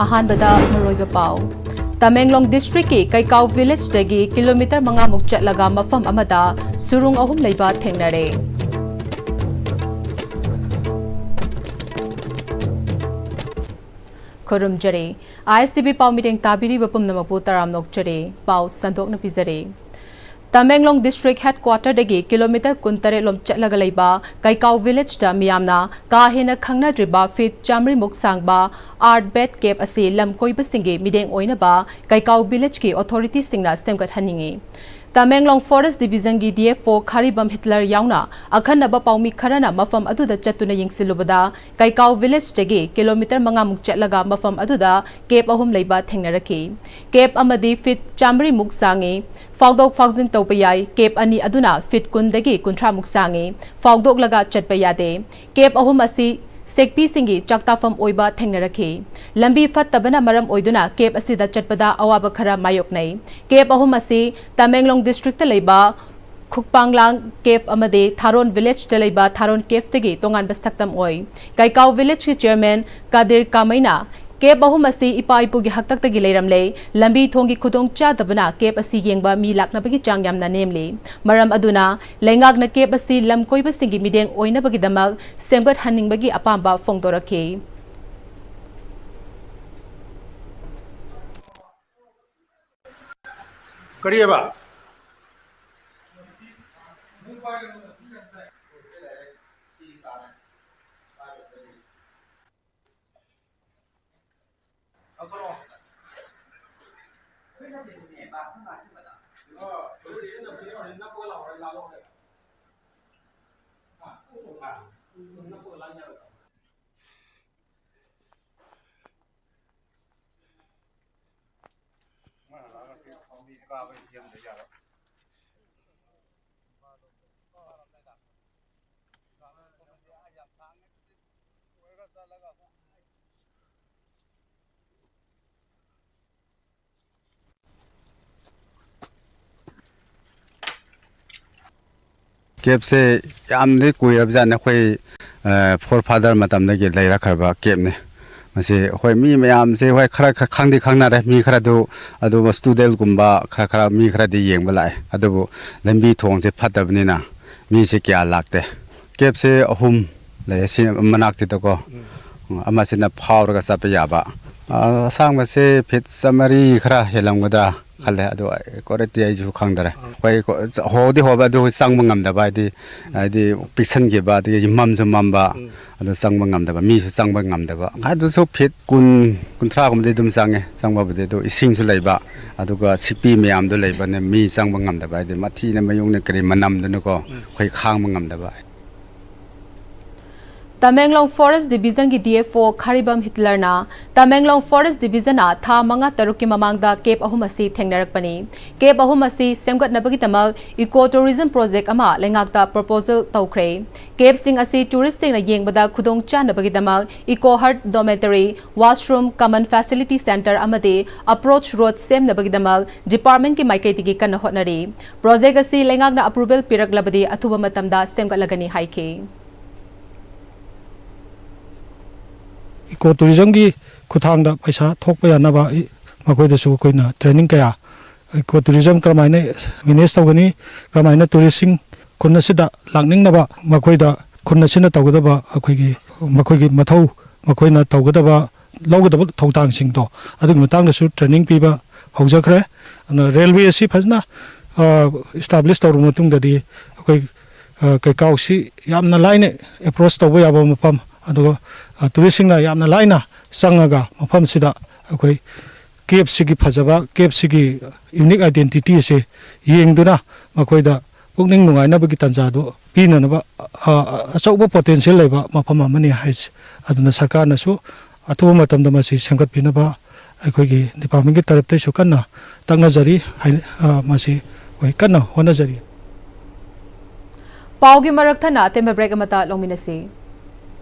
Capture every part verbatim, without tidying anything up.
ꯑꯍꯥꯟꯕꯗ ꯃꯔꯨꯑꯣꯏꯕ ꯄꯥꯎ꯫ ꯇꯃꯦꯡꯂꯣꯡ ꯗꯤꯁꯇ꯭ꯔꯤꯛꯀꯤ ꯀꯩꯀꯥꯎ ꯚꯤꯂꯦꯖꯇꯒꯤ ꯀꯤꯂꯣꯃꯤꯇꯔ ꯃꯉꯥꯃꯨꯛ ꯆꯠꯂꯒ ꯃꯐꯝ ꯑꯃꯗ ꯁꯨꯔꯨꯡ ꯑꯍꯨꯝ ꯂꯩꯕ ꯊꯦꯡꯅꯔꯦ꯫ ꯈꯨꯔꯨꯝꯖꯔꯤ꯫ ISTV ꯄꯥꯎ ꯃꯤꯠꯌꯦꯡ ꯇꯥꯕꯤꯔꯤꯕ ꯄꯨꯝꯅꯃꯛꯄꯨ ꯇꯔꯥꯝꯅ ꯑꯣꯛꯆꯔꯤ꯫ ꯄꯥꯎ ꯁꯟꯗꯣꯛꯅ ꯄꯤꯖꯔꯤ꯫ ꯇꯃꯦꯡꯂꯣꯡ ꯗꯤꯁꯇ꯭ꯔꯤꯛ ꯍꯦꯗꯀ꯭ꯋꯥꯇꯔꯗꯒꯤ ꯀꯤꯂꯣꯃꯤꯇꯔ ꯀꯨꯟꯇꯔꯦꯠ ꯂꯣꯝ ꯆꯠꯂꯒ ꯂꯩꯕ ꯀꯩꯀꯥꯎ ꯚꯤꯂꯦꯖꯇ ꯃꯤꯌꯥꯝꯅ ꯀꯥ ꯍꯦꯟꯅ ꯈꯪꯅꯗ꯭ꯔꯤꯕ ꯐꯤꯠ ꯆꯥꯃꯔꯤꯃꯨꯛ ꯁꯥꯡꯕ ꯑꯥꯔꯠ ꯕꯦꯠ ꯀꯦꯞ ꯑꯁꯤ ꯂꯝ ꯀꯣꯏꯕꯁꯤꯡꯒꯤ ꯃꯤꯠꯌꯦꯡ ꯑꯣꯏꯅꯕ ꯀꯩꯀꯥꯎ ꯚꯤꯂꯦꯖꯀꯤ ꯑꯣꯊꯣꯔꯤꯇꯤꯁꯤꯡꯅ ꯁꯦꯝꯒꯠꯍꯟꯅꯤꯡꯏ꯫ ꯇꯃꯦꯡꯂꯣꯡ ꯐꯣꯔꯦꯁ ꯗꯤꯕꯤꯖꯟꯒꯤ DFO ꯈꯥꯔꯤꯕꯝ ꯍꯤꯠꯂꯔ ꯌꯥꯎꯅ ꯑꯈꯟꯅꯕ ꯄꯥꯎꯃꯤ ꯈꯔꯅ ꯃꯐꯝ ꯑꯗꯨꯗ ꯆꯠꯇꯨꯅ ꯌꯦꯡꯁꯤꯜꯂꯨꯕꯗ, ꯀꯩꯀꯥꯎ ꯚꯤꯂꯦꯖꯇꯒꯤ ꯀꯤꯂꯣꯃꯤꯇꯔ ꯃꯉꯥꯃꯨꯛ ꯆꯠꯂꯒ ꯃꯐꯝ ꯑꯗꯨꯗ ꯀꯦꯞ ꯑꯍꯨꯝ ꯂꯩꯕ ꯊꯦꯡꯅꯔꯛꯈꯤ꯫ ꯀꯦꯞ ꯑꯃꯗꯤ ꯐꯤꯠ ꯆꯥꯃꯔꯤꯃꯨꯛ ꯁꯥꯡꯏ꯫ ꯐꯥꯎꯗꯣꯛ ꯐꯥꯎꯖꯤꯟ ꯇꯧꯕ ꯌꯥꯏ꯫ ꯀꯦꯞ ꯑꯅꯤ ꯑꯗꯨꯅ ꯐꯤꯠ ꯀꯨꯟꯗꯒꯤ ꯀꯨꯟꯊ꯭ꯔꯥꯃꯨꯛ ꯁꯥꯡꯏ꯫ ꯐꯥꯎꯗꯣꯛꯂꯒ ꯆꯠꯄ ꯌꯥꯗꯦ꯫ ꯀꯦꯞ ꯑꯍꯨꯝ ꯑꯁꯤ ꯁꯦꯛꯄꯤꯁꯤꯡꯒꯤ ꯆꯥꯛꯇꯥꯐꯝ ꯑꯣꯏꯕ ꯊꯦꯡꯅꯔꯛꯈꯤ꯫ ꯂꯝꯕꯤ ꯐꯠꯇꯕꯅ ꯃꯔꯝ ꯑꯣꯏꯗꯨꯅ ꯀꯦꯞ ꯑꯁꯤꯗ ꯆꯠꯄꯗ ꯑꯋꯥꯕ ꯈꯔ ꯃꯥꯌꯣꯛꯅꯩ꯫ ꯀꯦꯞ ꯑꯍꯨꯝ ꯑꯁꯤ ꯇꯃꯦꯡꯂꯣꯡ ꯗꯤꯁꯇ꯭ꯔꯤꯛꯇ ꯂꯩꯕ ꯈꯨꯛꯄꯥꯡꯂꯥꯡ ꯀꯦꯞ ꯑꯃꯗꯤ ꯊꯥꯔꯣꯟ ꯚꯤꯂꯦꯖꯇ ꯂꯩꯕ ꯊꯥꯔꯣꯟ ꯀꯦꯞꯇꯒꯤ ꯇꯣꯉꯥꯟꯕ ꯁꯛꯇꯝ ꯑꯣꯏ꯫ ꯀꯩꯀꯥꯎ ꯚꯤꯂꯦꯖꯀꯤ ꯆꯤꯌꯔꯃꯦꯟ ꯀꯥꯗꯤꯔ ꯀꯥꯃꯩꯅ, "ꯀꯦꯞ ꯑꯍꯨꯝ ꯑꯁꯤ ꯏꯄꯥ ꯏꯄꯨꯒꯤ ꯍꯥꯛꯇꯛꯇꯒꯤ ꯂꯩꯔꯝꯂꯦ꯫ ꯂꯝꯕꯤ ꯊꯣꯡꯒꯤ ꯈꯨꯗꯣꯡꯆꯥꯗꯕꯅ ꯀꯦꯞ ꯑꯁꯤ ꯌꯦꯡꯕ ꯃꯤ ꯂꯥꯛꯅꯕꯒꯤ ꯆꯥꯡ ꯌꯥꯝꯅ ꯅꯦꯝꯂꯤ꯫ ꯃꯔꯝ ꯑꯗꯨꯅ ꯂꯩꯉꯥꯛꯅ ꯀꯦꯞ ꯑꯁꯤ ꯂꯝ ꯀꯣꯏꯕꯁꯤꯡꯒꯤ ꯃꯤꯠꯌꯦꯡ ꯑꯣꯏꯅꯕꯒꯤꯗꯃꯛ ꯁꯦꯝꯒꯠꯍꯟꯅꯤꯡꯕꯒꯤ ꯑꯄꯥꯝꯕ ꯐꯣꯡꯗꯣꯔꯛꯈꯤ"꯫ ꯀꯔꯤꯑꯕ? ꯀꯦꯞꯁꯦ ꯌꯥꯝꯅꯗꯤ ꯀꯨꯏꯔꯕꯖꯥꯠꯅꯤ꯫ ꯑꯩꯈꯣꯏ, ꯑ, forefather ꯃꯇꯝꯗꯒꯤ ꯂꯩꯔꯛꯈ꯭ꯔꯕ ꯀꯦꯞꯅꯤ꯫ ꯃꯁꯤ ꯑꯩꯈꯣꯏ ꯃꯤ ꯃꯌꯥꯝꯁꯦ, ꯍꯣꯏ, ꯈꯔ, ꯈꯔ ꯈꯪꯗꯤ ꯈꯪꯅꯔꯦ, ꯃꯤ ꯈꯔꯗꯨ, ꯑꯗꯨꯒ ꯁ꯭ꯇꯨꯗꯦꯟꯒꯨꯝꯕ ꯈꯔ, ꯈꯔ, ꯃꯤ ꯈꯔꯗꯤ ꯌꯦꯡꯕ ꯂꯥꯛꯑꯦ꯫ ꯑꯗꯨꯕꯨ ꯂꯝꯕꯤ ꯊꯣꯡꯁꯦ ꯐꯠꯇꯕꯅꯤꯅ ꯃꯤꯁꯦ ꯀꯌꯥ ꯂꯥꯛꯇꯦ꯫ ꯀꯦꯞꯁꯦ ꯑꯍꯨꯝ ꯂꯩꯌꯦ ꯁꯤ ꯃꯅꯥꯛꯁꯤꯗꯀꯣ꯫ ꯑꯃꯁꯤꯅ ꯐꯥꯎꯔꯒ ꯆꯠꯄ ꯌꯥꯕ꯫ ꯑ, ꯑꯁꯥꯡꯕꯁꯦ ꯐꯤꯠ ꯆꯥꯃꯔꯤ ꯈꯔ ꯍꯦꯜꯂꯝꯒꯗ꯭ꯔꯥ ꯈꯜꯂꯦ꯫ ꯑꯗꯨ ꯀ꯭ꯋꯥꯂꯤꯇꯤ ꯑꯩꯁꯨ ꯈꯪꯗꯔꯦ꯫ ꯑꯩꯈꯣꯏ ꯀꯣ-, ꯍꯣꯗꯤ ꯍꯣꯕ, ꯑꯗꯨ ꯆꯪꯕ ꯉꯝꯗꯕ, ꯍꯥꯏꯗꯤ, ꯍꯥꯏꯗꯤ ꯄꯤꯛꯁꯟꯈꯤꯕ, ꯑꯗꯒꯤ ꯃꯝꯁꯨ ꯃꯝꯕ, ꯑꯗꯨ ꯆꯪꯕ ꯉꯝꯗꯕ, ꯃꯤꯁꯨ ꯆꯪꯕ ꯉꯝꯗꯕ꯫ ꯑꯗꯨꯁꯨ ꯐꯤꯠ ꯀꯨꯟ, ꯀꯨꯟꯊ꯭ꯔꯥꯒꯨꯝꯕꯗꯤ ꯑꯗꯨꯝ ꯆꯪꯉꯦ, ꯆꯪꯕꯕꯨꯗꯤ꯫ ꯑꯗꯨ ꯏꯁꯤꯡꯁꯨ ꯂꯩꯕ, ꯑꯗꯨꯒ ꯁꯤꯛꯄꯤ ꯃꯌꯥꯝꯗꯣ ꯂꯩꯕꯅꯦ, ꯃꯤ ꯆꯪꯕ ꯉꯝꯗꯕ, ꯍꯥꯏꯗꯤ ꯃꯊꯤꯅ ꯃꯌꯨꯡꯅ ꯀꯔꯤ ꯃꯅꯝꯗꯨꯅꯀꯣ, ꯑꯩꯈꯣꯏ ꯈꯥꯡꯕ ꯉꯝꯗꯕ꯫ ꯇꯃꯦꯡꯂꯣꯡ ꯐꯣꯔꯦꯁ ꯗꯤꯕꯤꯖꯟꯒꯤ D F O Kharibam ꯍꯤꯠꯂꯔꯅ Tamenglong forest ꯗꯤꯕꯤꯖꯟꯅ ꯊꯥ ꯃꯉꯥ ꯇꯔꯨꯛꯀꯤ ꯃꯃꯥꯡꯗ ꯀꯦꯞ ꯑꯍꯨꯝ ꯑꯁꯤ ꯊꯦꯡꯅꯔꯛꯄꯅꯤ꯫ ꯀꯦꯞ ꯑꯍꯨꯝ ꯑꯁꯤ ꯁꯦꯝꯒꯠꯅꯕꯒꯤꯗꯃꯛ ꯏꯀꯣ ꯇꯨꯔꯤꯖꯝ ꯄ꯭ꯔꯣꯖꯦꯛ ꯑꯃ ꯂꯩꯉꯥꯛꯇ ꯄ꯭ꯔꯣꯄꯣꯖꯦꯜ ꯇꯧꯈ꯭ꯔꯦ꯫ ꯀꯦꯞꯁꯤꯡ ꯑꯁꯤ ꯇꯨꯔꯤꯁꯁꯤꯡꯅ ꯌꯦꯡꯕꯗ ꯈꯨꯗꯣꯡ ꯆꯥꯅꯕꯒꯤꯗꯃꯛ ꯏꯀꯣ ꯍꯔꯠ, ꯗꯣꯔꯃꯦꯇꯔꯤ, ꯋꯥꯁꯔꯨꯝ, ꯀꯃꯟ ꯐꯦꯁꯤꯂꯤꯇꯤ ꯁꯦꯟꯇꯔ ꯑꯃꯗꯤ ꯑꯄ꯭ꯔꯣꯆ ꯔꯣꯗ ꯁꯦꯝꯅꯕꯒꯤꯗꯃꯛ ꯗꯤꯄꯥꯔꯠꯃꯦꯟꯠꯀꯤ ꯃꯥꯏꯀꯩꯗꯒꯤ ꯀꯟꯅ ꯍꯣꯠꯅꯔꯤ꯫ ꯄ꯭ꯔꯣꯖꯦꯛ ꯑꯁꯤ ꯂꯩꯉꯥꯛꯅ ꯑꯦꯄ꯭ꯔꯨꯚꯦꯜ ꯄꯤꯔꯛꯂꯕꯗꯤ ꯑꯊꯨꯕ ꯃꯇꯝꯗ ꯁꯦꯝꯒꯠꯂꯒꯅꯤ ꯍꯥꯏꯈꯤ꯫ ꯏꯀꯣ ꯇꯨꯔꯤꯖꯝꯒꯤ ꯈꯨꯠꯊꯥꯡꯗ ꯄꯩꯁꯥ ꯊꯣꯛꯄ ꯌꯥꯅꯕ ꯃꯈꯣꯏꯗꯁꯨ ꯑꯩꯈꯣꯏꯅ ꯇ꯭ꯔꯦꯅꯤꯡ ꯀꯌꯥ, ꯏꯀꯣ ꯇꯨꯔꯤꯖꯝ ꯀꯔꯝꯍꯥꯏꯅ ꯃꯦꯅꯦꯖ ꯇꯧꯒꯅꯤ, ꯀꯔꯝꯍꯥꯏꯅ ꯇꯨꯔꯤꯁꯁꯤꯡ ꯈꯨꯟ ꯑꯁꯤꯗ ꯂꯥꯛꯅꯤꯡꯅꯕ ꯃꯈꯣꯏꯗ ꯈꯨꯟ ꯑꯁꯤꯅ ꯇꯧꯒꯗꯕ ꯑꯩꯈꯣꯏꯒꯤ, ꯃꯈꯣꯏꯒꯤ ꯃꯊꯧ, ꯃꯈꯣꯏꯅ ꯇꯧꯒꯗꯕ, ꯂꯧꯒꯗꯕ ꯊꯧꯗꯥꯡꯁꯤꯡꯗꯣ ꯑꯗꯨꯒꯤ ꯃꯇꯥꯡꯗꯁꯨ ꯇ꯭ꯔꯦꯅꯤꯡ ꯄꯤꯕ ꯍꯧꯖꯈ꯭ꯔꯦ꯫ ꯑꯗꯨꯅ ꯔꯦꯜꯋꯦ ꯑꯁꯤ ꯐꯖꯅ ꯏꯁꯇꯥꯕ꯭ꯂꯤꯁ ꯇꯧꯔꯕ ꯃꯇꯨꯡꯗꯗꯤ ꯑꯩꯈꯣꯏ ꯀꯩꯀꯥꯎꯁꯤ ꯌꯥꯝꯅ ꯂꯥꯏꯅ ꯑꯦꯄ꯭ꯔꯣꯆ ꯇꯧꯕ ꯌꯥꯕ ꯃꯐꯝ, ꯑꯗꯨꯒ ꯇꯨꯔꯤꯁꯁꯤꯡꯅ ꯌꯥꯝꯅ ꯂꯥꯏꯅ ꯆꯪꯉꯒ ꯃꯐꯝꯁꯤꯗ ꯑꯩꯈꯣꯏ ꯀꯦꯞꯁꯤꯒꯤ ꯐꯖꯕ, ꯀꯦꯞꯁꯤꯒꯤ ꯌꯨꯅꯤꯛ ꯑꯥꯏꯗꯦꯟꯇꯤꯇꯤ ꯑꯁꯦ ꯌꯦꯡꯗꯨꯅ ꯃꯈꯣꯏꯗ ꯄꯨꯛꯅꯤꯡ ꯅꯨꯡꯉꯥꯏꯅꯕꯒꯤ ꯇꯥꯟꯖꯥꯗꯨ ꯄꯤꯅꯅꯕ ꯑꯆꯧꯕ ꯄꯣꯇꯦꯟꯁꯤꯌꯦꯜ ꯂꯩꯕ ꯃꯐꯝ ꯑꯃꯅꯤ ꯍꯥꯏꯁꯦ꯫ ꯑꯗꯨꯅ ꯁꯔꯀꯥꯔꯅꯁꯨ ꯑꯊꯨꯕ ꯃꯇꯝꯗ ꯃꯁꯤ ꯁꯦꯝꯒꯠꯄꯤꯅꯕ ꯑꯩꯈꯣꯏꯒꯤ ꯗꯤꯄꯥꯔꯠꯃꯦꯟꯒꯤ ꯇꯔꯞꯇꯩꯁꯨ ꯀꯟꯅ ꯇꯛꯅꯖꯔꯤ, ꯃꯁꯤ ꯑꯩꯈꯣꯏ ꯀꯟꯅ ꯍꯣꯠꯅꯖꯔꯤ꯫ ꯄꯥꯎꯒꯤ ꯃꯔꯛ ꯊꯠꯅ ꯑꯇꯦꯟꯕ ꯕ꯭ꯔꯦꯛ ꯑꯃꯇ ꯂꯧꯃꯤꯟꯅꯁꯤ꯫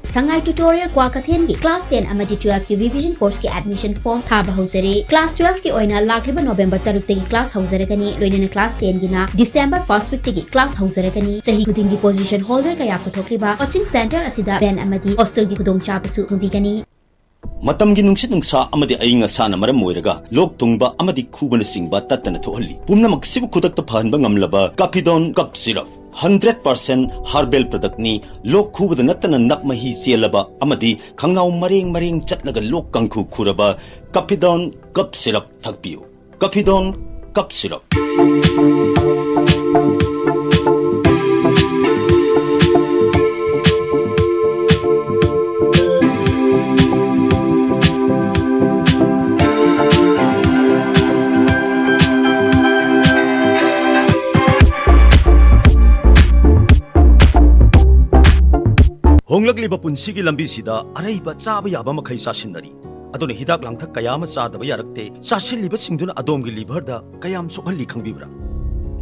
ꯁꯉꯥꯏ ꯇ꯭ꯌꯨꯇꯣꯔꯤꯌꯦꯜ ꯀ꯭ꯋꯥꯀꯩꯊꯦꯜꯒꯤ ꯀ꯭ꯂꯥꯁ ꯇꯦꯟ ꯑꯃꯗꯤ ꯇꯨꯋꯦꯜꯐꯀꯤ ꯔꯤꯚꯤꯖꯟ ꯀꯣꯔꯁꯀꯤ ꯑꯦꯗꯃꯤꯁꯟ ꯐꯣꯔꯝ ꯊꯥꯕ ꯍꯧꯖꯔꯦ꯫ ꯀ꯭ꯂꯥꯁ ꯇꯨꯋꯦꯜꯐꯀꯤ ꯑꯣꯏꯅ ꯂꯥꯛꯂꯤꯕ ꯅꯣꯕꯦꯝꯕꯔ ꯇꯔꯨꯛꯇꯒꯤ ꯀ꯭ꯂꯥꯁ ꯍꯧꯖꯔꯒꯅꯤ, ꯂꯣꯏꯅꯅ ꯀ꯭ꯂꯥꯁ ꯇꯦꯟꯒꯤꯅ ꯗꯤꯁꯦꯝꯕꯔ ꯐꯥꯔꯁꯠ ꯋꯤꯛꯇꯒꯤ ꯀ꯭ꯂꯥꯁ ꯍꯧꯖꯔꯒꯅꯤ꯫ ꯆꯍꯤ ꯈꯨꯗꯤꯡꯒꯤ ꯄꯣꯖꯤꯁꯟ ꯍꯣꯜꯗꯔ ꯀꯌꯥ ꯄꯨꯊꯣꯛꯂꯤꯕ ꯀꯣꯆꯤꯡ ꯁꯦꯟꯇꯔ ꯑꯁꯤꯗ ꯚꯦꯟ ꯑꯃꯗꯤ ꯍꯣꯁꯇꯦꯜꯒꯤ ꯈꯨꯗꯣꯡꯆꯥꯕꯁꯨ ꯐꯪꯕꯤꯒꯅꯤ꯫ ꯃꯇꯝꯒꯤ ꯅꯨꯡꯁꯤꯠ ꯅꯨꯡꯁꯥ ꯑꯃꯗꯤ ꯑꯏꯪ ꯑꯁꯥꯅ ꯃꯔꯝ ꯑꯣꯏꯔꯒ ꯂꯣꯛ ꯊꯨꯡꯕ ꯑꯃꯗꯤ ꯈꯨꯕꯅꯆꯤꯡꯕ ꯇꯠꯇꯅ ꯊꯣꯛꯍꯜꯂꯤ꯫ ꯄꯨꯝꯅꯃꯛꯁꯤꯕꯨ ꯈꯨꯗꯛꯇ ꯐꯍꯟꯕ ꯉꯝꯂꯕ ꯀꯥꯐꯤꯗꯣꯟ ꯀꯞ ꯁꯤꯔꯞ, ꯍꯟꯗ꯭ꯔꯦꯠ ꯄꯥꯔꯁꯦꯟ ꯍꯥꯔꯕꯦꯜ ꯄ꯭ꯔꯗꯛꯅꯤ꯫ ꯂꯣꯛ ꯈꯨꯕꯗ ꯅꯠꯇꯅ ꯅꯞ ꯃꯍꯤ ꯆꯦꯜꯂꯕ ꯑꯃꯗꯤ ꯈꯪꯅꯥꯎ ꯃꯔꯦꯡ ꯃꯔꯦꯡ ꯆꯠꯂꯒ ꯂꯣꯛ ꯀꯥꯡꯈꯨ ꯈꯨꯔꯕ ꯀꯥꯐꯤꯗꯣꯟ ꯀꯞ ꯁꯤꯔꯞ ꯊꯛꯄꯤꯌꯨ꯫ ꯀꯥꯐꯤꯗꯣꯟ ꯀꯞ ꯁꯤꯔꯞ꯫ ꯍꯣꯡꯂꯛꯂꯤꯕ ꯄꯨꯟꯁꯤꯒꯤ ꯂꯝꯕꯤꯁꯤꯗ ꯑꯔꯩꯕ ꯆꯥꯕ ꯌꯥꯕ ꯃꯈꯩ ꯆꯥꯁꯤꯟꯅꯔꯤ꯫ ꯑꯗꯨꯅ ꯍꯤꯗꯥꯛ ꯂꯥꯡꯊꯛ ꯀꯌꯥ ꯑꯃ ꯆꯥꯗꯕ ꯌꯥꯔꯛꯇꯦ꯫ ꯆꯥꯁꯤꯜꯂꯤꯕꯁꯤꯡꯗꯨꯅ ꯑꯗꯣꯝꯒꯤ ꯂꯤꯚꯔꯗ ꯀꯌꯥꯝ ꯁꯣꯛꯍꯜꯂꯤ ꯈꯪꯕꯤꯕ꯭ꯔꯥ?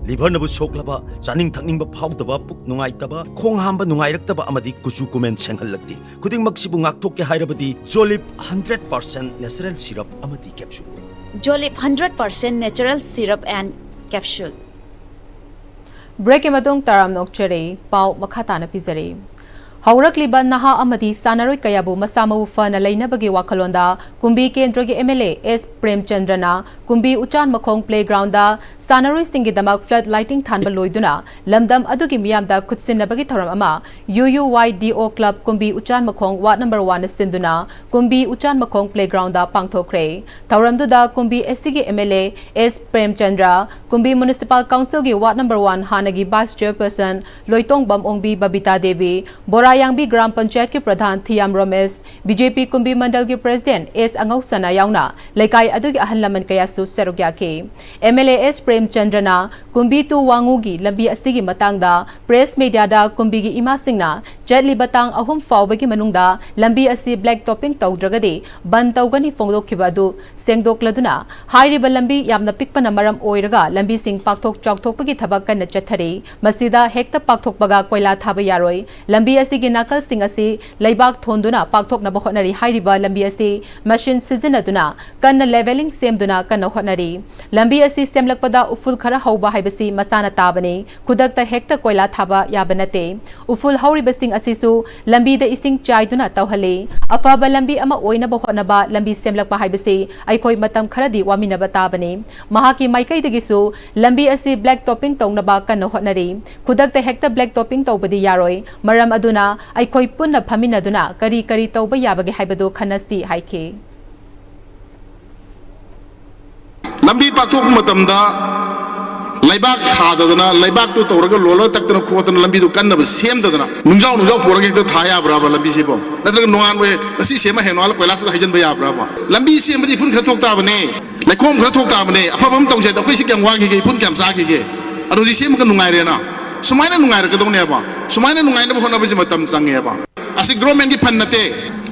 ꯂꯤꯚꯔꯅꯕꯨ ꯁꯣꯛꯂꯕ, ꯆꯥꯅꯤꯡ ꯊꯛꯅꯤꯡꯕ ꯐꯥꯎꯗꯕ, ꯄꯨꯛ ꯅꯨꯡꯉꯥꯏꯇꯕ, ꯈꯣꯡ ꯍꯥꯝꯕ ꯅꯨꯡꯉꯥꯏꯔꯛꯇꯕ ꯑꯃꯗꯤ ꯀꯨꯆꯨ ꯀꯨꯃꯦꯟ ꯁꯦꯡꯍꯜꯂꯛꯇꯦ꯫ ꯈꯨꯗꯤꯡꯃꯛꯁꯤꯕꯨ ꯉꯥꯛꯊꯣꯛꯀꯦ ꯍꯥꯏꯔꯕꯗꯤ ꯖꯣꯂꯤꯞ ꯍꯟꯗ꯭ꯔꯦꯠ ꯄꯥꯔꯁꯦꯟ ꯅꯦꯆꯔꯦꯜ ꯁꯤꯔꯞ ꯑꯃꯗꯤ capsule. Jolip hundred percent natural syrup and capsule. ꯕ꯭ꯔꯦꯛꯀꯤ ꯃꯇꯨꯡ ꯇꯔꯥꯝꯅ ꯑꯣꯛꯆꯔꯤ꯫ ꯄꯥꯎ ꯃꯈꯥ ꯇꯥꯅ ꯄꯤꯖꯔꯤ꯫ ꯍꯧꯔꯛꯂꯤꯕ ꯅꯍꯥ ꯑꯃꯗꯤ ꯁꯥꯟꯅꯔꯣꯏ ꯀꯌꯥꯕꯨ ꯃꯁꯥ ꯃꯎ ꯐꯅ ꯂꯩꯅꯕꯒꯤ ꯋꯥꯈꯜꯂꯣꯟꯗ ꯀꯨꯝꯕꯤ ꯀꯦꯟꯗ꯭ꯔꯒꯤ ꯑꯦꯝ ꯑꯦꯜ ꯑꯦ ꯑꯦꯁ ꯄ꯭ꯔꯦꯝꯆꯟꯗ꯭ꯔꯅ ꯀꯨꯝꯕꯤ ꯎꯆꯥꯟ ꯃꯈꯣꯡ ꯄ꯭ꯂꯦꯒ꯭ꯔꯥꯎꯟꯗ ꯁꯥꯟꯅꯔꯣꯏꯁꯤꯡꯒꯤꯗꯃꯛ ꯐ꯭ꯂꯠ ꯂꯥꯏꯇꯤꯡ ꯊꯥꯟꯕ ꯂꯣꯏꯗꯨꯅ ꯂꯝꯗꯝ ꯑꯗꯨꯒꯤ ꯃꯤꯌꯥꯝꯗ ꯈꯨꯠꯁꯤꯟꯅꯕꯒꯤ ꯊꯧꯔꯝ ꯑꯃ ꯌꯨ ꯌꯨ ꯋꯥꯏ ꯗꯤ ꯑꯣ ꯀ꯭ꯂꯕ ꯀꯨꯝꯕꯤ ꯎꯆꯥꯟ ꯃꯈꯣꯡ ꯋꯥꯔꯗ ꯅꯝꯕꯔ ꯋꯥꯟꯅ ꯁꯤꯟꯗꯨꯅ ꯀꯨꯝꯕꯤ ꯎꯆꯥꯟ ꯃꯈꯣꯡ ꯄ꯭ꯂꯦꯒ꯭ꯔꯥꯎꯟꯗ ꯄꯥꯡꯊꯣꯛꯈ꯭ꯔꯦ꯫ ꯊꯧꯔꯝꯗꯨꯗ ꯀꯨꯝꯕꯤ ꯑꯦꯁ ꯁꯤꯒꯤ M L A S Premchandra, Kumbi municipal ꯀꯥꯎꯟꯁꯤꯜꯒꯤ ꯋꯥꯔꯗ ꯅꯝꯕꯔ ꯋꯥꯟ ꯍꯥꯟꯅꯒꯤ ꯚꯥꯏꯁ ꯆꯦꯌꯔꯄꯔꯁꯟ ꯂꯣꯏꯇꯣꯡꯕꯝ ꯑꯣꯡꯕꯤ ꯕꯕꯤꯇꯥ ꯗꯦꯕꯤ, ꯕꯣꯔꯥꯌꯥꯡꯕꯤ ꯒ꯭ꯔꯥꯝ ꯄꯟꯆꯥꯌꯠꯀꯤ Pradhan Thiyam Romesh, B J P Kumbi ꯃꯟꯗꯜꯒꯤ ꯄ꯭ꯔꯦꯁꯤꯗꯦꯟꯠ ꯑꯦꯁ ꯑꯉꯧꯁꯅꯥ ꯌꯥꯎꯅ ꯂꯩꯀꯥꯏ ꯑꯗꯨꯒꯤ ꯑꯍꯜ ꯂꯃꯟ ꯀꯌꯥꯁꯨ ꯁꯔꯨꯛ ꯌꯥꯈꯤ꯫ ꯑꯦꯝ ꯑꯦꯜ ꯑꯦ ꯑꯦꯁ ꯄ꯭ꯔꯦꯝꯆꯟꯗ꯭ꯔꯅ ꯀꯨꯝꯕꯤ ꯇꯨ ꯋꯥꯉꯨꯒꯤ ꯂꯝꯕꯤ ꯑꯁꯤꯒꯤ ꯃꯇꯥꯡꯗ ꯄ꯭ꯔꯦꯁ ꯃꯤꯗꯤꯌꯥꯗ ꯀꯨꯝꯕꯤꯒꯤ ꯏꯃꯥꯁꯤꯡꯅ ꯆꯠꯂꯤꯕ ꯇꯥꯡ ꯑꯍꯨꯝ ꯐꯥꯎꯕꯒꯤ ꯃꯅꯨꯡꯗ ꯂꯝꯕꯤ ꯑꯁꯤ ꯕ꯭ꯂꯦꯛ ꯇꯣꯄꯤꯡ ꯇꯧꯗ꯭ꯔꯒꯗꯤ ꯕꯟ ꯇꯧꯒꯅꯤ ꯐꯣꯡꯗꯣꯛꯈꯤꯕ ꯑꯗꯨ ꯁꯦꯡꯗꯣꯛꯂꯗꯨꯅ, ꯍꯥꯏꯔꯤꯕ ꯂꯝꯕꯤ ꯌꯥꯝꯅ ꯄꯤꯛꯄꯅ ꯃꯔꯝ ꯑꯣꯏꯔꯒ ꯂꯝꯕꯤꯁꯤꯡ ꯄꯥꯛꯊꯣꯛ ꯆꯥꯎꯊꯣꯛꯄꯒꯤ ꯊꯕꯛ ꯀꯟꯅ ꯆꯠꯊꯔꯤ꯫ ꯃꯁꯤꯗ ꯍꯦꯛꯇ ꯄꯥꯛꯊꯣꯛꯄꯒ ꯀꯣꯏꯂꯥ ꯊꯥꯕ ꯌꯥꯔꯣꯏ꯫ ꯂꯝꯕꯤ ꯑꯁꯤ ꯒꯤ ꯅꯥꯀꯜꯁꯤꯡ ꯑꯁꯤ ꯂꯩꯕꯥꯛ ꯊꯣꯟꯗꯨꯅ ꯄꯥꯛꯊꯣꯛꯅꯕ ꯍꯣꯠꯅꯔꯤ꯫ ꯍꯥꯏꯔꯤꯕ ꯂꯝꯕꯤ ꯑꯁꯤ ꯃꯦꯁꯤꯟ ꯁꯤꯖꯤꯟꯅꯗꯨꯅ ꯀꯟꯅ ꯂꯦꯚꯦꯂꯤꯡ ꯁꯦꯝꯗꯨꯅ ꯀꯟꯅ ꯍꯣꯠꯅꯔꯤ꯫ ꯂꯝꯕꯤ ꯑꯁꯤ ꯁꯦꯝꯂꯛꯄꯗ ꯎꯐꯨꯜ ꯈꯔ ꯍꯧꯕ ꯍꯥꯏꯕꯁꯤ ꯃꯁꯥꯅ ꯇꯥꯕꯅꯤ꯫ ꯈꯨꯗꯛꯇ ꯍꯦꯛꯇ ꯀꯣꯏꯂꯥ ꯊꯥꯕ ꯌꯥꯕ ꯅꯠꯇꯦ꯫ ꯎꯐꯨꯜ ꯍꯧꯔꯤꯕꯁꯤꯡ ꯑꯁꯤꯁꯨ ꯂꯝꯕꯤꯗ ꯏꯁꯤꯡ ꯆꯥꯏꯗꯨꯅ ꯇꯧꯍꯜꯂꯤ꯫ ꯑꯐꯕ ꯂꯝꯕꯤ ꯑꯃ ꯑꯣꯏꯅꯕ ꯍꯣꯠꯅꯕ ꯂꯝꯕꯤ ꯁꯦꯝꯂꯛꯄ ꯍꯥꯏꯕꯁꯤ ꯑꯩꯈꯣꯏ ꯃꯇꯝ ꯈꯔꯗꯤ ꯋꯥꯃꯤꯟꯅꯕ ꯇꯥꯕꯅꯤ꯫ ꯃꯍꯥꯛꯀꯤ ꯃꯥꯏꯀꯩꯗꯒꯤꯁꯨ ꯂꯝꯕꯤ ꯑꯁꯤ ꯕ꯭ꯂꯦꯛ ꯇꯣꯞꯄꯤꯡ ꯇꯧꯅꯕ ꯀꯟꯅ ꯍꯣꯠꯅꯔꯤ꯫ ꯈꯨꯗꯛꯇ ꯍꯦꯛꯇ ꯕ꯭ꯂꯦꯛ ꯇꯣꯞꯄꯤꯡ ꯇꯧꯕꯗꯤ ꯌꯥꯔꯣꯏ꯫ ꯃꯔꯝ ꯑꯗꯨꯅ ꯑꯩꯈꯣꯏ ꯄꯨꯟꯅ ꯐꯝꯃꯤꯟꯅꯗꯨꯅ ꯀꯔꯤ ꯀꯔꯤ ꯇꯧꯕ ꯌꯥꯕꯒꯦ ꯍꯥꯏꯕꯗꯨ ꯈꯟꯅꯁꯤ ꯍꯥꯏꯈꯤ꯫ ꯂꯝꯕꯤ ꯄꯥꯛꯊꯣꯛꯄ ꯃꯇꯝꯗ ꯂꯩꯕꯥꯛ ꯊꯥꯗꯗꯅ, ꯂꯩꯕꯥꯛꯇꯨ ꯇꯧꯔꯒ ꯂꯣꯜꯂꯒ ꯇꯛꯇꯅ ꯈꯣꯠꯇꯅ ꯂꯝꯕꯤꯗꯨ ꯀꯟꯅꯕ ꯁꯦꯝꯗꯅ ꯅꯨꯡꯖꯥꯎ ꯅꯨꯡꯖꯥꯎ ꯄꯨꯔꯒ ꯍꯦꯛꯇ ꯊꯥ ꯌꯥꯕ꯭ꯔꯕ ꯂꯝꯕꯤꯁꯤꯕꯣ? ꯅꯠꯇ꯭ꯔꯒ ꯅꯣꯡꯉꯥꯟꯕ ꯉꯁꯤ ꯁꯦꯝꯃ ꯍꯌꯦꯡ ꯅꯣꯡꯉꯥꯜꯂ ꯀꯣꯏꯂꯥꯁꯇ ꯍꯩꯖꯤꯟꯕ ꯌꯥꯕ꯭ꯔꯕ? ꯂꯝꯕꯤ ꯁꯦꯝꯕꯗꯤ ꯏꯐꯨꯟ ꯈꯔ ꯊꯣꯛ ꯇꯥꯕꯅꯦ, ꯂꯩꯈꯣꯝ ꯈꯔ ꯊꯣꯛ ꯇꯥꯕꯅꯦ꯫ ꯑꯐꯕ ꯑꯃ ꯇꯧꯁꯦ ꯍꯥꯏꯗ ꯑꯩꯈꯣꯏ ꯁꯤ ꯀꯌꯥꯝ ꯋꯥꯈꯤꯒꯦ, ꯏꯐꯨꯟ ꯀꯌꯥꯝ ꯆꯥꯈꯤꯒꯦ? ꯑꯗꯣ ꯍꯧꯖꯤꯛ ꯁꯦꯝꯃꯒ ꯅꯨꯡꯉꯥꯏꯔꯦꯅ, ꯁꯨꯃꯥꯏꯅ ꯅꯨꯡꯉꯥꯏꯔꯛꯀꯗꯧꯅꯦꯕ꯫ ꯁꯨꯃꯥꯏꯅ ꯅꯨꯡꯉꯥꯏꯅꯕ ꯍꯣꯠꯅꯕꯁꯦ ꯃꯇꯝ ꯆꯪꯉꯦꯕ꯫ ꯑꯁꯤ ꯒꯣꯔꯃꯦꯟꯒꯤ ꯐꯟ ꯅꯠꯇꯦ꯫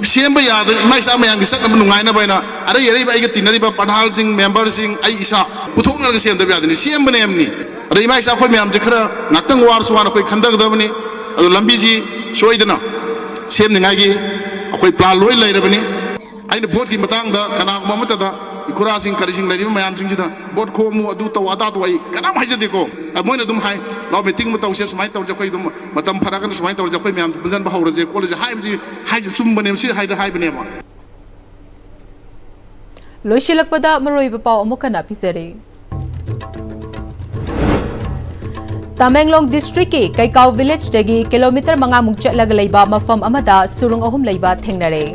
ꯁꯦꯝꯕ ꯌꯥꯗꯅ ꯏꯃꯥ ꯏꯆꯥ ꯃꯌꯥꯝꯒꯤ ꯆꯠꯅꯕ ꯅꯨꯡꯉꯥꯏꯅꯕ ꯍꯥꯏꯅ ꯑꯔꯩ ꯑꯔꯩꯕ ꯑꯩꯒ ꯇꯤꯟꯅꯔꯤꯕ ꯄ꯭ꯔꯙꯥꯟꯁꯤꯡ, ꯃꯦꯝꯕꯔꯁꯤꯡ, ꯑꯩ ꯏꯁꯥ ꯄꯨꯊꯣꯛꯅꯔꯒ ꯁꯦꯝꯗꯕ ꯌꯥꯗꯦꯅꯤ꯫ ꯁꯦꯝꯕꯅꯦ ꯑꯃꯅꯤ꯫ ꯑꯗ ꯏꯃꯥ ꯏꯆꯥ ꯑꯩꯈꯣꯏ ꯃꯌꯥꯝꯁꯦ ꯈꯔ ꯉꯥꯛꯇꯪ ꯋꯥꯔꯁꯨ ꯋꯥꯅ ꯑꯩꯈꯣꯏ ꯈꯟꯊꯒꯗꯕꯅꯤ꯫ ꯑꯗꯣ ꯂꯝꯕꯤꯁꯤ ꯁꯣꯏꯗꯅ ꯁꯦꯝꯅꯤꯡꯉꯥꯏꯒꯤ ꯑꯩꯈꯣꯏ ꯄ꯭ꯂꯥꯟ ꯂꯣꯏ ꯂꯩꯔꯕꯅꯤ꯫ ꯑꯩꯅ ꯚꯣꯠꯀꯤ ꯃꯇꯥꯡꯗ ꯀꯅꯥꯒꯨꯝꯕ ꯑꯃꯠꯇꯗ ꯏꯈꯨꯔꯥꯁꯤꯡ ꯀꯔꯤꯁꯤꯡ ꯂꯩꯔꯤꯕ ꯃꯌꯥꯝꯁꯤꯡꯁꯤꯗ ꯚꯣꯠ ꯈꯣꯝꯃꯨ, ꯑꯗꯨ ꯇꯧ, ꯑꯗꯥ ꯇꯧ, ꯑꯩ ꯀꯅꯥꯝ ꯍꯥꯏꯖꯗꯦꯀꯣ꯫ ꯑ, ꯃꯣꯏꯅ ꯑꯗꯨꯝ ꯍꯥꯏ, "ꯂꯥꯎ, ꯃꯤꯇꯤꯡ ꯑꯃ ꯇꯧꯁꯦ, ꯁꯨꯃꯥꯏꯅ ꯇꯧꯔꯁꯦ, ꯑꯩꯈꯣꯏ ꯑꯗꯨꯝ ꯃꯇꯝ ꯐꯔꯒꯅ ꯁꯨꯃꯥꯏꯅ ꯇꯧꯔꯁꯦ, ꯑꯩꯈꯣꯏ ꯃꯌꯥꯝ ꯄꯨꯟꯁꯤꯟꯕ ꯍꯧꯔꯁꯦ, ꯈꯣꯠꯂꯁꯦ" ꯍꯥꯏꯕꯁꯤ ꯍꯥꯏꯁꯦ ꯆꯨꯝꯕꯅꯦꯕ, ꯁꯤ ꯍꯥꯏꯗ ꯍꯥꯏꯕꯅꯦꯕ꯫ ꯂꯣꯏꯁꯤꯜꯂꯛꯄꯗ ꯃꯔꯨꯑꯣꯏꯕ ꯄꯥꯎ ꯑꯃꯨꯛ ꯍꯟꯅ ꯄꯤꯖꯔꯤ꯫ ꯇꯃꯦꯡꯂꯣꯡ ꯗꯤꯁꯇ꯭ꯔꯤꯛꯀꯤ ꯀꯩꯀꯥꯎ ꯚꯤꯂꯦꯖꯇꯒꯤ ꯀꯤꯂꯣꯃꯤꯇꯔ ꯃꯉꯥꯃꯨꯛ ꯆꯠꯂꯒ ꯂꯩꯕ ꯃꯐꯝ ꯑꯃꯗ ꯁꯨꯔꯨꯡ ꯑꯍꯨꯝ ꯂꯩꯕ ꯊꯦꯡꯅꯔꯦ꯫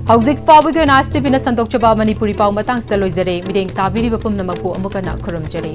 ꯍꯧꯖꯤꯛ ꯐꯥꯎꯕꯒꯤ ꯑꯣꯏꯅ ꯑꯥꯏ ꯑꯦꯁ ꯇꯤ ꯚꯤꯅ ꯁꯟꯗꯣꯛꯆꯕ ꯃꯅꯤꯄꯨꯔꯤ ꯄꯥꯎ ꯃꯇꯥꯡꯁꯤꯗ ꯂꯣꯏꯖꯔꯦ꯫ ꯃꯤꯠꯌꯦꯡ ꯇꯥꯕꯤꯔꯤꯕ ꯄꯨꯝꯅꯃꯛꯄꯨ ꯑꯃꯨꯛ ꯍꯟꯅ ꯈꯨꯔꯨꯝꯖꯔꯤ꯫